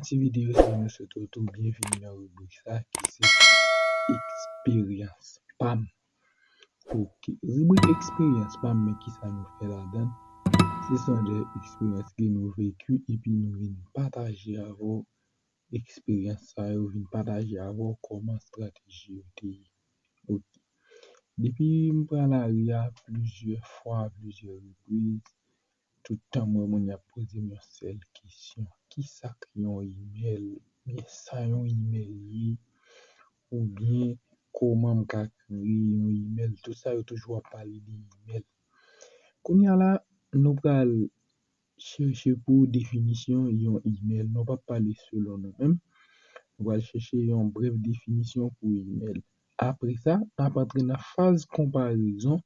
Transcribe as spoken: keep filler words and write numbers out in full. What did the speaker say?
Ti videyo sa, nou swete w tou byenvini nan ribrik sa ki se eksperyans pa m. Ok, ribrik eksperyans pa m, men kisa nou fè ladan? Se son de eksperyans ke nou veki epi nou vin pataje avè w eksperyans sa yo, vin pataje avè w kòman estrateji yo te ye. Ok. Depi m pran lari a plizyè fwa, plizyè repriz, tout tan m wè moun y ap poze m yon sèl kesyon. Kisa k yon imèl? Oubyen sa yon imèl ye? Oubyen kòman m ka kreye yon imèl? Tout sa yo toujou ap pale de imèl. Kounye a la, nou pral chèche pou definisyon yon imèl. Nou p ap pale selon nou menm. Nou pral chèche yon brèf definisyon pou imèl. Apre sa, n ap antre nan faz konparezon